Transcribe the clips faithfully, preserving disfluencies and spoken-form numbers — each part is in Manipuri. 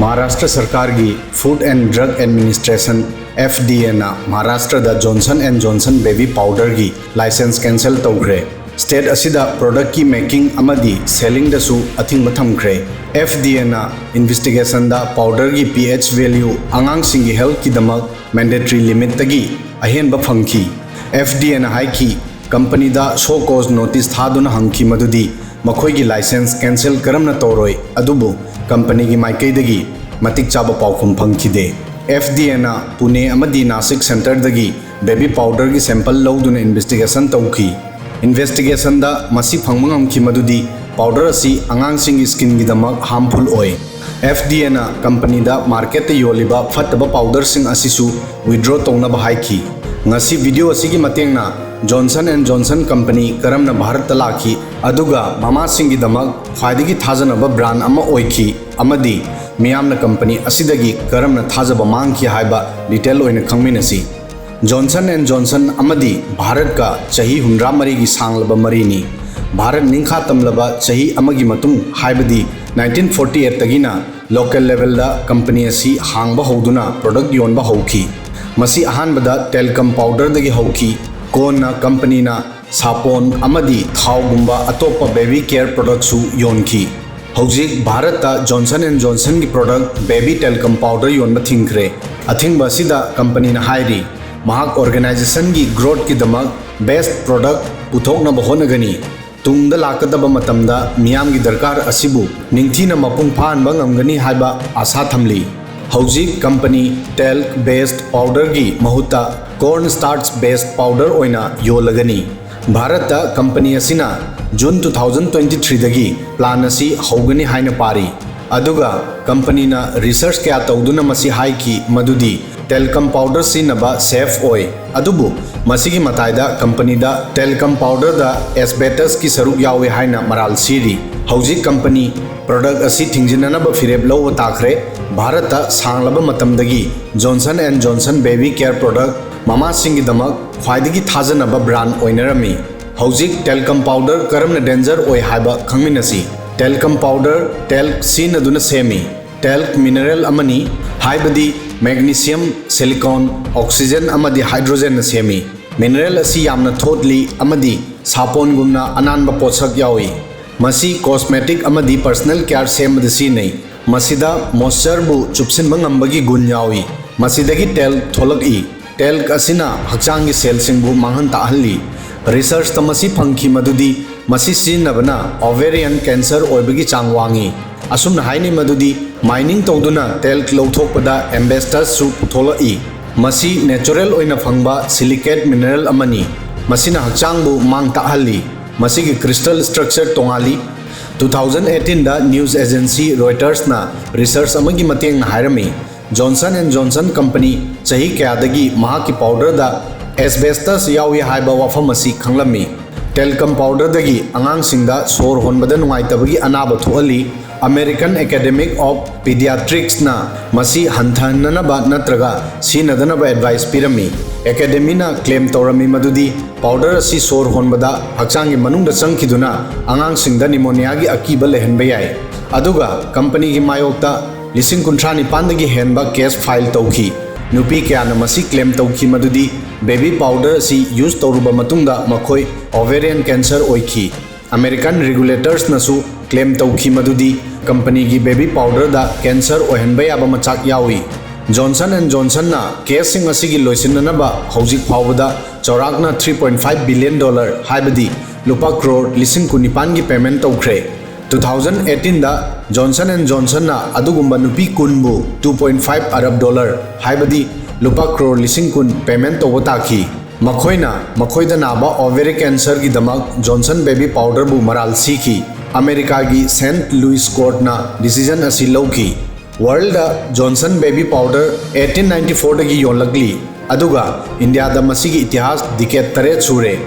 ꯃꯍꯥꯔꯥꯁꯇ꯭ꯔ ꯁꯔꯀꯥꯔꯒꯤ Food and Drug Administration, F D A ꯅ ꯃꯍꯥꯔꯥꯁꯇ꯭ꯔꯗ Johnson and Johnson baby powder ꯒꯤ license cancel ꯇꯧꯈ꯭ꯔꯦ꯫ State ꯑꯁꯤꯗ product ꯀꯤ making ꯑꯃꯗꯤ selling ꯗꯁꯨ ꯑꯊꯤꯡꯕ ꯊꯝꯈ꯭ꯔꯦ꯫ F D A ꯅ investigation ꯗ powder ꯒꯤ P H value ꯑꯉꯥꯡꯁꯤꯡꯒꯤ health ꯀꯤꯗꯃꯛ mandatory limit ꯇꯒꯤ ꯑꯍꯦꯟꯕ ꯐꯪꯈꯤ꯫ F D A ꯅ ꯍꯥꯏꯈꯤ, company ꯗ show cause notice ꯊꯥꯗꯨꯅ ꯍꯪꯈꯤ ꯃꯗꯨꯗꯤ ꯃꯈꯣꯏꯒꯤ license cancel ꯀꯔꯝꯅ ꯇꯧꯔꯣꯏ, ꯑꯗꯨꯕꯨ company ꯒꯤ ꯃꯥꯏꯀꯩꯗꯒꯤ ꯃꯇꯤꯛ ꯆꯥꯕ ꯄꯥꯎꯈꯨꯝ ꯐꯪꯈꯤꯗꯦ꯫ F D A ꯅ ꯄꯨꯅꯦ ꯑꯃꯗꯤ ꯅꯥꯁꯤꯛ center ꯗꯒꯤ baby powder ꯒꯤ sample ꯂꯧꯗꯨꯅ investigation ꯇꯧꯈꯤ꯫ Investigation ꯗ ꯃꯁꯤ ꯐꯪꯕ ꯉꯝꯈꯤ ꯃꯗꯨꯗꯤ powder ꯑꯁꯤ ꯑꯉꯥꯡꯁꯤꯡꯒꯤ skin ꯒꯤꯗꯃꯛ harmful ꯑꯣꯏ꯫ F D A ꯅ company ꯗ market ꯇ ꯌꯣꯜꯂꯤꯕ ꯐꯠꯇꯕ powder ꯁꯤꯡ ꯑꯁꯤꯁꯨ withdraw ꯇꯧꯅꯕ ꯍꯥꯏꯈꯤ꯫ ꯉꯁꯤ video ꯑꯁꯤꯒꯤ ꯃꯇꯦꯡꯅ Johnson and Johnson company ꯀꯔꯝꯅ ꯚꯥꯔꯠꯇ ꯂꯥꯛꯈꯤ, ꯑꯗꯨꯒ ꯃꯃꯥꯁꯤꯡꯒꯤꯗꯃꯛ ꯈ꯭ꯋꯥꯏꯗꯒꯤ ꯊꯥꯖꯅꯕ brand ꯑꯃ ꯑꯣꯏꯈꯤ, ꯑꯃꯗꯤ ꯃꯤꯌꯥꯝꯅ company ꯑꯁꯤꯗꯒꯤ ꯀꯔꯝꯅ ꯊꯥꯖꯕ ꯃꯥꯡꯈꯤ ꯍꯥꯏꯕ detail ꯑꯣꯏꯅ ꯈꯪꯃꯤꯟꯅꯁꯤ꯫ Johnson and Johnson ꯑꯃꯗꯤ ꯚꯥꯔꯠꯀ ꯆꯍꯤ ꯍꯨꯝꯗ꯭ꯔꯥ ꯃꯔꯤꯒꯤ ꯁꯥꯡꯂꯕ ꯃꯔꯤꯅꯤ꯫ ꯚꯥꯔꯠ ꯅꯤꯡꯈꯥ ꯇꯝꯂꯕ ꯆꯍꯤ ꯑꯃꯒꯤ ꯃꯇꯨꯡ, ꯍꯥꯏꯕꯗꯤ nineteen forty eight ꯇꯒꯤꯅ local level ꯗ company ꯑꯁꯤ ꯍꯥꯡꯕ ꯍꯧꯗꯨꯅ product ꯌꯣꯟꯕ ꯍꯧꯈꯤ꯫ ꯃꯁꯤ ꯑꯍꯥꯟꯕꯗ talcum powder ꯗꯒꯤ ꯍꯧꯈꯤ꯫ ꯀꯣꯟꯅ company ꯅ ꯁꯥꯄꯣꯟ ꯑꯃꯗꯤ ꯊꯥꯎꯒꯨꯝꯕ ꯑꯇꯣꯞꯄ baby care product ꯁꯨ ꯌꯣꯟꯈꯤ꯫ ꯍꯧꯖꯤꯛ ꯚꯥꯔꯠꯇ Johnson and Johnson ꯒꯤ product baby talcum powder ꯌꯣꯟꯕ ꯊꯤꯡꯈ꯭ꯔꯦ꯫ ꯑꯊꯤꯡꯕ ꯑꯁꯤꯗ company ꯅ ꯍꯥꯏꯔꯤ, ꯃꯍꯥꯛ organization ꯒꯤ growth ꯀꯤꯗꯃꯛ best product ꯄꯨꯊꯣꯛꯅꯕ ꯍꯣꯠꯅꯒꯅꯤ꯫ ꯇꯨꯡꯗ ꯂꯥꯛꯀꯗꯕ ꯃꯇꯝꯗ ꯃꯤꯌꯥꯝꯒꯤ ꯗꯔꯀꯥꯔ ꯑꯁꯤꯕꯨ ꯅꯤꯡꯊꯤꯅ ꯃꯄꯨꯡ ꯐꯥꯍꯟꯕ ꯉꯝꯒꯅꯤ ꯍꯥꯏꯕ ꯑꯥꯁꯥ ꯊꯝꯂꯤ꯫ ꯍꯧꯖꯤꯛ company talc based powder ꯒꯤ ꯃꯍꯨꯠꯇ corn starch based powder ꯑꯣꯏꯅ ꯌꯣꯜꯂꯒꯅꯤ꯫ ꯚꯥꯔꯠꯇ company ꯑꯁꯤꯅ June two thousand twenty three ꯗꯒꯤ plan ꯑꯁꯤ ꯍꯧꯒꯅꯤ ꯍꯥꯏꯅ ꯄꯥꯔꯤ꯫ ꯑꯗꯨꯒ company ꯅ research ꯀꯌꯥ ꯇꯧꯗꯨꯅ ꯃꯁꯤ ꯍꯥꯏꯈꯤ ꯃꯗꯨꯗꯤ talcum powder ꯁꯤꯖꯤꯟꯅꯕ safe ꯑꯣꯏ꯫ ꯑꯗꯨꯕꯨ ꯃꯁꯤꯒꯤ ꯃꯇꯥꯏꯗ company ꯗ talcum powder ꯗ asbestos ꯀꯤ ꯁꯔꯨꯛ ꯌꯥꯎꯏ ꯍꯥꯏꯅ ꯃꯔꯥꯜ ꯁꯤꯔꯤ꯫ ꯍꯧꯖꯤꯛ company product ꯑꯁꯤ ꯊꯤꯡꯖꯤꯟꯅꯅꯕ ꯐꯤꯔꯦꯞ ꯂꯧꯕ ꯇꯥꯈ꯭ꯔꯦ꯫ ꯚꯥꯔꯠꯇ ꯁꯥꯡꯂꯕ ꯃꯇꯝꯗꯒꯤ Johnson and Johnson baby care product ꯃꯃꯥꯁꯤꯡꯒꯤꯗꯃꯛ ꯈ꯭ꯋꯥꯏꯗꯒꯤ ꯊꯥꯖꯅꯕ brand ꯑꯣꯏꯅꯔꯝꯃꯤ꯫ ꯍꯧꯖꯤꯛ talcum powder ꯀꯔꯝꯅ danger ꯑꯣꯏ ꯍꯥꯏꯕ ꯈꯪꯃꯤꯟꯅꯁꯤ꯫ Talcum powder talc ꯁꯤꯖꯤꯟꯅꯗꯨꯅ ꯁꯦꯝꯃꯤ꯫ Talc mineral ꯑꯃꯅꯤ, ꯍꯥꯏꯕꯗꯤ magnesium, silicon, oxygen ꯑꯃꯗꯤ hydrogenꯅ ꯁꯦꯝꯃꯤ꯫ Mineral ꯑꯁꯤ ꯌꯥꯝꯅ ꯊꯣꯠꯂꯤ ꯑꯃꯗꯤ ꯁꯥꯄꯣꯟꯒꯨꯝꯅ ꯑꯅꯥꯟꯕ ꯄꯣꯠꯁꯛ ꯌꯥꯎꯏ꯫ ꯃꯁꯤ cosmetic ꯑꯃꯗꯤ personal care ꯁꯦꯝꯕꯗ ꯁꯤꯖꯤꯟꯅꯩ꯫ ꯃꯁꯤꯗ moistureꯕꯨ ꯆꯨꯞꯁꯤꯟꯕ ꯉꯝꯕꯒꯤ ꯒꯨꯟ ꯌꯥꯎꯏ꯫ ꯃꯁꯤꯗꯒꯤ talc ꯊꯣꯛꯂꯛꯏ꯫ Talc ꯑꯁꯤꯅ ꯍꯛꯆꯥꯡꯒꯤ cellꯁꯤꯡꯕꯨ ꯃꯥꯡꯍꯟ ꯇꯥꯛꯍꯜꯂꯤ꯫ Researchꯇ ꯃꯁꯤ ꯐꯪꯈꯤ ꯃꯗꯨꯗꯤ ꯃꯁꯤ ꯁꯤꯖꯤꯟꯅꯕꯅ ovarian cancer ꯑꯣꯏꯕꯒꯤ ꯆꯥꯡ ꯋꯥꯡꯏ꯫ ꯑꯁꯨꯝꯅ ꯍꯥꯏꯅꯩ ꯃꯗꯨꯗꯤ mining ꯇꯧꯗꯨꯅ talc ꯂꯧꯊꯣꯛꯄꯗ asbestosꯁꯨ ꯄꯨꯊꯣꯛꯂꯛꯏ꯫ ꯃꯁꯤ natural ꯑꯣꯏꯅ ꯐꯪꯕ silicate mineral ꯑꯃꯅꯤ꯫ ꯃꯁꯤꯅ ꯍꯛꯆꯥꯡꯕꯨ ꯃꯥꯡ ꯇꯥꯛꯍꯜꯂꯤ꯫ ꯃꯁꯤꯒꯤ crystal structure ꯇꯣꯉꯥꯜꯂꯤ꯫ Two thousand eighteenꯗ news agency Reutersꯅ research ꯑꯃꯒꯤ ꯃꯇꯦꯡꯅ ꯍꯥꯏꯔꯝꯃꯤ, Johnson and Johnson company ꯆꯍꯤ ꯀꯌꯥꯗꯒꯤ ꯃꯍꯥꯛꯀꯤ powderꯗ asbestos ꯌꯥꯎꯏ ꯍꯥꯏꯕ ꯋꯥꯐꯝ ꯑꯁꯤ ꯈꯪꯂꯝꯃꯤ꯫ Talcum powderꯗꯒꯤ ꯑꯉꯥꯡꯁꯤꯡꯗ ꯁꯣꯔ ꯍꯣꯟꯕꯗ ꯅꯨꯡꯉꯥꯏꯇꯕꯒꯤ ꯑꯅꯥꯕ ꯊꯣꯛꯍꯜꯂꯤ꯫ American Academy of Pediatricsꯅ ꯃꯁꯤ ꯍꯟꯊꯍꯟꯅꯅꯕ ꯅꯠꯇ꯭ꯔꯒ ꯁꯤꯖꯤꯟꯅꯗꯅꯕ advice ꯄꯤꯔꯝꯃꯤ꯫ Academyꯅ claim ꯇꯧꯔꯝꯃꯤ ꯃꯗꯨꯗꯤ powder ꯑꯁꯤ ꯁꯣꯔ ꯍꯣꯟꯕꯗ ꯍꯛꯆꯥꯡꯒꯤ ꯃꯅꯨꯡꯗ ꯆꯪꯈꯤꯗꯨꯅ ꯑꯉꯥꯡꯁꯤꯡꯗ pneumoniaꯒꯤ ꯑꯀꯤꯕ ꯂꯩꯍꯟꯕ ꯌꯥꯏ꯫ ꯑꯗꯨꯒ companyꯒꯤ ꯃꯥꯌꯣꯛꯇ ꯂꯤꯁꯤꯡ ꯀꯨꯟꯊ꯭ꯔꯥ ꯅꯤꯄꯥꯟꯗꯒꯤ ꯍꯦꯟꯕ case file ꯇꯧꯈꯤ꯫ ꯅꯨꯄꯤ ꯀꯌꯥꯅ ꯃꯁꯤ claim ꯇꯧꯈꯤ ꯃꯗꯨꯗꯤ baby powder ꯑꯁꯤ use ꯇꯧꯔꯨꯕ ꯃꯇꯨꯡꯗ ꯃꯈꯣꯏ ovarian cancer ꯑꯣꯏꯈꯤ꯫ American regulatorsꯅꯁꯨ claim ꯇꯧꯈꯤ ꯃꯗꯨꯗꯤ companyꯒꯤ baby powderꯗ cancer ꯑꯣꯏꯍꯟꯕ ꯌꯥꯕ ꯃꯆꯥꯛ ꯌꯥꯎꯏ꯫ Johnson and Johnsonꯅ caseꯁꯤꯡ ꯑꯁꯤꯒꯤ ꯂꯣꯏꯁꯤꯟꯅꯅꯕ ꯍꯧꯖꯤꯛ ꯐꯥꯎꯕꯗ ꯆꯥꯎꯔꯥꯛꯅ three point five billion dollar, ꯍꯥꯏꯕꯗꯤ ꯂꯨꯄꯥ crore ꯂꯤꯁꯤꯡ ꯀꯨꯟꯅꯤꯄꯥꯟꯒꯤ payment ꯇꯧꯈ꯭ꯔꯦ꯫ Two thousand eighteenꯗ Johnson and Johnsonꯅ ꯑꯗꯨꯒꯨꯝꯕ ꯅꯨꯄꯤ ꯀꯨꯟꯕꯨ two point five Arab dollar, ꯍꯥꯏꯕꯗꯤ ꯂꯨꯄꯥ crore ꯂꯤꯁꯤꯡ ꯀꯨꯟ payment ꯇꯧꯕ ꯇꯥꯈꯤ꯫ ꯃꯈꯣꯏꯅ ꯃꯈꯣꯏꯗ ꯅꯥꯕ ovary cancerꯒꯤꯗꯃꯛ Johnson baby powderꯕꯨ ꯃꯔꯥꯜ ꯁꯤꯈꯤ꯫ ꯑꯃꯦꯔꯤꯀꯥꯒꯤ Saint Louis courtꯅ decision ꯑꯁꯤ ꯂꯧꯈꯤ꯫ Worldꯗ Johnson baby powder eighteen ninety fourꯗꯒꯤ ꯌꯣꯜꯂꯛꯂꯤ, ꯑꯗꯨꯒ ꯏꯟꯗꯤꯌꯥꯗ ꯃꯁꯤꯒꯤ ꯏꯇꯤꯍꯥꯁ decade ꯇꯔꯦꯠ ꯁꯨꯔꯦ꯫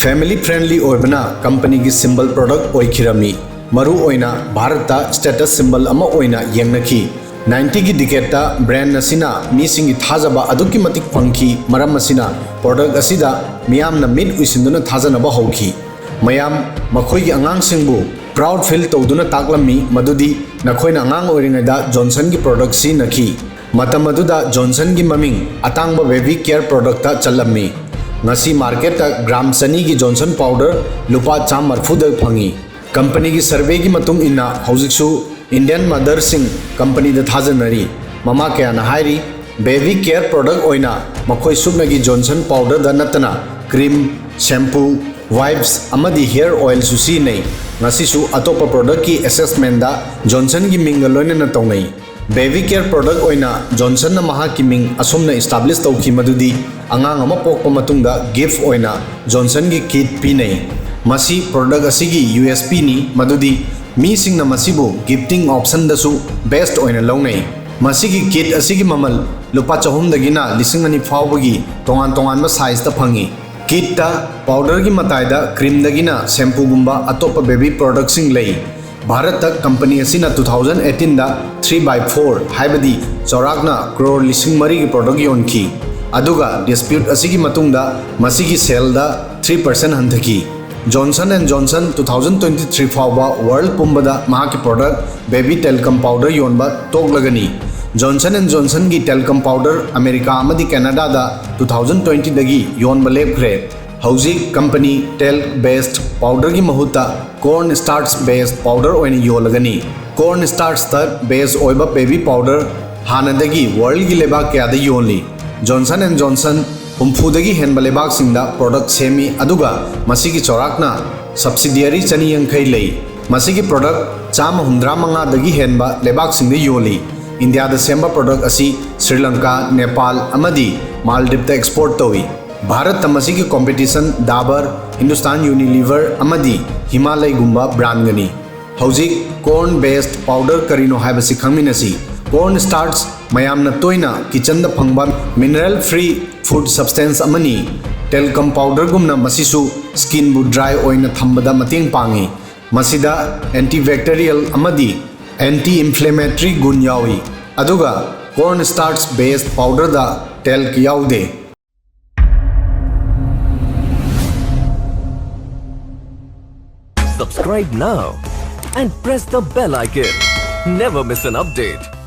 Family friendly ꯑꯣꯏꯕꯅ companyꯒꯤ symbol product ꯑꯣꯏꯈꯤꯔꯝꯃꯤ꯫ ꯃꯔꯨ ꯑꯣꯏꯅ ꯚꯥꯔꯠꯇ status symbol ꯑꯃ ꯑꯣꯏꯅ ꯌꯦꯡꯅꯈꯤ꯫ Ninetyꯒꯤ decadeꯇ brand ꯑꯁꯤꯅ ꯃꯤꯁꯤꯡꯒꯤ ꯊꯥꯖꯕ ꯑꯗꯨꯛꯀꯤ ꯃꯇꯤꯛ ꯐꯪꯈꯤ, ꯃꯔꯝ ꯑꯁꯤꯅ product ꯑꯁꯤꯗ ꯃꯤꯌꯥꯝꯅ ꯃꯤꯠ ꯎꯏꯁꯤꯟꯗꯨꯅ ꯊꯥꯖꯅꯕ ꯍꯧꯈꯤ꯫ ꯃꯌꯥꯝ ꯃꯈꯣꯏꯒꯤ ꯑꯉꯥꯡꯁꯤꯡꯕꯨ ꯄ꯭ꯔꯥꯎꯗ ꯐꯤꯜ ꯇꯧꯗꯨꯅ ꯇꯥꯛꯂꯝꯃꯤ ꯃꯗꯨꯗꯤ ꯅꯈꯣꯏꯅ ꯑꯉꯥꯡ ꯑꯣꯏꯔꯤꯉꯩꯗ ꯖꯣꯟꯁꯟꯒꯤ ꯄ꯭ꯔꯗꯛ ꯁꯤꯖꯤꯟꯅꯈꯤ꯫ ꯃꯇꯝ ꯑꯗꯨꯗ ꯖꯣꯟꯁꯟꯒꯤ ꯃꯃꯤꯡ ꯑꯇꯥꯡꯕ ꯕꯦꯕꯤ ꯀꯦꯌꯔ ꯄ꯭ꯔꯗꯛꯇ ꯆꯠꯂꯝꯃꯤ꯫ ꯉꯁꯤ ꯃꯥꯔꯀꯦꯠꯇ ꯒ꯭ꯔꯥꯝ ꯆꯅꯤꯒꯤ ꯖꯣꯟꯁꯟ ꯄꯥꯎꯗꯔ ꯂꯨꯄꯥ ꯆꯥꯝꯃ ꯃꯔꯤꯐꯨꯗ ꯐꯪꯉꯤ꯫ ꯀꯝꯄꯅꯤꯒꯤ ꯁꯔꯚꯦꯒꯤ ꯃꯇꯨꯡ ꯏꯟꯅ ꯍꯧꯖꯤꯛꯁꯨ ꯏꯟꯗꯤꯌꯟ ꯃꯗꯔꯁꯤꯡ ꯀꯝꯄꯅꯤꯗ ꯊꯥꯖꯅꯔꯤ꯫ ꯃꯃꯥ ꯀꯌꯥꯅ ꯍꯥꯏꯔꯤ, ꯕꯦꯕꯤ ꯀꯦꯌꯔ ꯄ꯭ꯔꯗꯛ ꯑꯣꯏꯅ ꯃꯈꯣꯏ ꯁꯨꯞꯅꯒꯤ ꯖꯣꯟꯁꯟ ꯄꯥꯎꯗꯔꯗ ꯅꯠꯇꯅ ꯀ꯭ꯔꯤꯝ, ꯁꯦꯝꯄꯨ, ꯋꯥꯏꯞꯁ ꯑꯃꯗꯤ ꯍꯦꯌꯔ ꯑꯣꯏꯜꯁꯨ ꯁꯤꯖꯤꯟꯅꯩ꯫ ꯉꯁꯤꯁꯨ ꯑꯇꯣꯞꯄ ꯄ꯭ꯔꯗꯛꯀꯤ ꯑꯦꯁꯦꯁꯃꯦꯟꯗ ꯖꯣꯟꯁꯟꯒꯤ ꯃꯤꯡꯒ ꯂꯣꯏꯅꯅ ꯇꯧꯅꯩ꯫ ꯕꯦꯕꯤ ꯀꯦꯌꯔ ꯄ꯭ꯔꯗꯛ ꯑꯣꯏꯅ ꯖꯣꯟꯁꯟꯅ ꯃꯍꯥꯛꯀꯤ ꯃꯤꯡ ꯑꯁꯨꯝꯅ ꯏꯁꯇꯥꯕ꯭ꯂꯤꯁ ꯇꯧꯈꯤ ꯃꯗꯨꯗꯤ ꯑꯉꯥꯡ ꯑꯃ ꯄꯣꯛꯄ ꯃꯇꯨꯡꯗ ꯒꯤꯐ ꯑꯣꯏꯅ ꯖꯣꯟꯁꯟꯒꯤ ꯀꯤꯠ ꯄꯤꯅꯩ꯫ ꯃꯁꯤ ꯄ꯭ꯔꯗꯛ ꯑꯁꯤꯒꯤ ꯌꯨ ꯑꯦꯁ ꯄꯤꯅꯤ ꯃꯗꯨꯗꯤ ꯃꯤꯁꯤꯡꯅ ꯃꯁꯤꯕꯨ ꯒꯤꯐꯇꯤꯡ ꯑꯣꯞꯁꯟꯗꯁꯨ ꯕꯦꯁꯠ ꯑꯣꯏꯅ ꯂꯧꯅꯩ꯫ ꯃꯁꯤꯒꯤ ꯀꯤꯠ ꯑꯁꯤꯒꯤ ꯃꯃꯜ ꯂꯨꯄꯥ ꯆꯍꯨꯝꯗꯒꯤꯅ ꯂꯤꯁꯤꯡ ꯑꯅꯤ ꯐꯥꯎꯕꯒꯤ ꯇꯣꯉꯥꯟ ꯇꯣꯉꯥꯟꯕ ꯁꯥꯏꯖꯇ ꯐꯪꯉꯤ꯫ ꯀꯤꯠꯇ ꯄꯥꯎꯗꯔꯒꯤ ꯃꯇꯥꯏꯗ ꯀ꯭ꯔꯤꯝꯗꯒꯤꯅ ꯁꯦꯝꯄꯨꯒꯨꯝꯕ ꯑꯇꯣꯞꯄ ꯕꯦꯕꯤ ꯄ꯭ꯔꯗꯛꯁꯤꯡ ꯂꯩ꯫ ꯚꯥꯔꯠꯇ ꯀꯝꯄꯅꯤ ꯑꯁꯤꯅ ꯇꯨ ꯊꯥꯎꯖꯟ ꯑꯩꯠꯇꯤꯟꯗ ꯊ꯭ꯔꯤ ꯕꯥꯏ ꯐꯣꯔ ꯍꯥꯏꯕꯗꯤ ꯆꯥꯎꯔꯥꯛꯅ ꯀ꯭ꯔꯣꯔ ꯂꯤꯁꯤꯡ ꯃꯔꯤꯒꯤ ꯄ꯭ꯔꯗꯛ ꯌꯣꯟꯈꯤ꯫ ꯑꯗꯨꯒ ꯗꯤꯁꯄ꯭ꯌꯨꯠ ꯑꯁꯤꯒꯤ ꯃꯇꯨꯡꯗ ꯃꯁꯤꯒꯤ ꯁꯦꯜꯗ ꯊ꯭ꯔꯤ ꯄꯔꯁꯦꯟ ꯍꯟꯊꯈꯤ꯫ Johnson and Johnson two thousand twenty three ꯐꯥꯎꯕ ꯋꯥꯔꯜ ꯄꯨꯝꯕꯗ ꯃꯍꯥꯛꯀꯤ ꯄ꯭ꯔꯗꯛ ꯕꯦꯕꯤ ꯇꯦꯜꯀꯝ ꯄꯥꯎꯗꯔ ꯌꯣꯟꯕ ꯇꯣꯛꯂꯒꯅꯤ꯫ ꯖꯣꯟꯁꯟ ꯑꯦꯟ ꯖꯣꯟꯁꯟꯒꯤ ꯇꯦꯜꯀꯝ ꯄꯥꯎꯗꯔ ꯑꯃꯦꯔꯤꯀꯥ ꯑꯃꯗꯤ ꯀꯦꯅꯥꯗꯥꯗ ꯇꯨ ꯊꯥꯎꯖꯟ ꯇ꯭ꯋꯦꯟꯇꯤꯗꯒꯤ ꯌꯣꯟꯕ ꯂꯦꯞꯈ꯭ꯔꯦ꯫ ꯍꯧꯖꯤꯛ ꯀꯝꯄꯅꯤ ꯇꯦꯜꯛ ꯕꯦꯁꯠ ꯄꯥꯎꯗꯔꯒꯤ ꯃꯍꯨꯠꯇ ꯀꯣꯔꯟ ꯁ꯭ꯇꯥꯔꯆ ꯕꯦꯁ ꯄꯥꯎꯗꯔ ꯑꯣꯏꯅ ꯌꯣꯜꯂꯒꯅꯤ꯫ ꯀꯣꯔꯟ ꯁ꯭ꯇꯥꯔꯆꯇ ꯕꯦꯁ ꯑꯣꯏꯕ ꯕꯦꯕꯤ ꯄꯥꯎꯗꯔ ꯍꯥꯟꯅꯗꯒꯤ ꯋꯥꯔꯜꯒꯤ ꯂꯩꯕꯥꯛ ꯀꯌꯥꯗ ꯌꯣꯜꯂꯤ꯫ ꯖꯣꯟꯁꯟ ꯑꯦꯟ ꯖꯣꯟꯁꯟ ꯍꯨꯝꯐꯨꯗꯒꯤ ꯍꯦꯟꯕ ꯂꯩꯕꯥꯛꯁꯤꯡꯗ ꯄ꯭ꯔꯗꯛ ꯁꯦꯝꯃꯤ, ꯑꯗꯨꯒ ꯃꯁꯤꯒꯤ ꯆꯥꯎꯔꯥꯛꯅ ꯁꯕꯁꯤꯗꯤꯌꯔꯤ ꯆꯅꯤ ꯌꯥꯡꯈꯩ ꯂꯩ꯫ ꯃꯁꯤꯒꯤ ꯄ꯭ꯔꯗꯛ ꯆꯥꯝꯃ ꯍꯨꯝꯗ꯭ꯔꯥ ꯃꯉꯥꯗꯒꯤ ꯍꯦꯟꯕ ꯂꯩꯕꯥꯛꯁꯤꯡꯗ ꯌꯣꯜꯂꯤ꯫ ꯏꯟꯗꯤꯌꯥꯗ ꯁꯦꯝꯕ ꯄ꯭ꯔꯗꯛ ꯑꯁꯤ ꯁ꯭ꯔꯤ ꯂꯪꯀꯥ, ꯅꯦꯄꯥꯜ ꯑꯃꯗꯤ ꯃꯥꯜꯗꯤꯞꯇ ꯑꯦꯛꯁꯄꯣꯔꯠ ꯇꯧꯏ꯫ ꯚꯥꯔꯠꯇ ꯃꯁꯤꯒꯤ ꯀꯣꯝꯄꯤꯇꯤꯁꯟ ꯗꯥꯕꯔ, ꯍꯤꯟꯗꯨꯁꯇꯥꯟ ꯌꯨꯅꯤꯂꯤꯚꯔ ꯑꯃꯗꯤ ꯍꯤꯃꯥꯂꯩꯒꯨꯝꯕ ꯕ꯭ꯔꯥꯟꯒꯅꯤ꯫ ꯍꯧꯖꯤꯛ ꯀꯣꯔꯟ ꯕꯦꯁ ꯄꯥꯎꯗꯔ ꯀꯔꯤꯅꯣ ꯍꯥꯏꯕꯁꯤ ꯈꯪꯃꯤꯟꯅꯁꯤ꯫ ꯀꯣꯔꯟ ꯁ꯭ꯇꯥꯔꯆ ꯃꯌꯥꯝꯅ ꯇꯣꯏꯅ ꯀꯤꯆꯟꯗ ꯐꯪꯕ ꯃꯤꯅꯔꯦꯜ ꯐ꯭ꯔꯤ ꯐꯨꯗ ꯁꯕꯁꯇꯦꯟꯁ ꯑꯃꯅꯤ꯫ ꯇꯦꯜꯀꯝ ꯄꯥꯎꯗꯔꯒꯨꯝꯅ ꯃꯁꯤꯁꯨ ꯁ꯭ꯀꯤꯟꯕꯨ ꯗ꯭ꯔꯥꯏ ꯑꯣꯏꯅ ꯊꯝꯕꯗ ꯃꯇꯦꯡ ꯄꯥꯡꯏ꯫ ꯃꯁꯤꯗ ꯑꯦꯟꯇꯤꯕꯦꯛꯇꯤꯔꯤꯌꯦꯜ ꯑꯃꯗꯤ ꯑꯦꯟꯇꯤ ꯏꯟꯐ꯭ꯂꯦꯃꯦꯇꯔꯤ ꯒꯨꯟ ꯌꯥꯎꯏ, ꯑꯗꯨꯒ ꯀꯣꯔꯟ ꯁ꯭ꯇꯥꯔꯆ ꯕꯦꯁ ꯄꯥꯎꯗꯔꯗ ꯇꯦꯜꯛ ꯌꯥꯎꯗꯦ꯫ Subscribe now and press the bell icon. Never miss an update.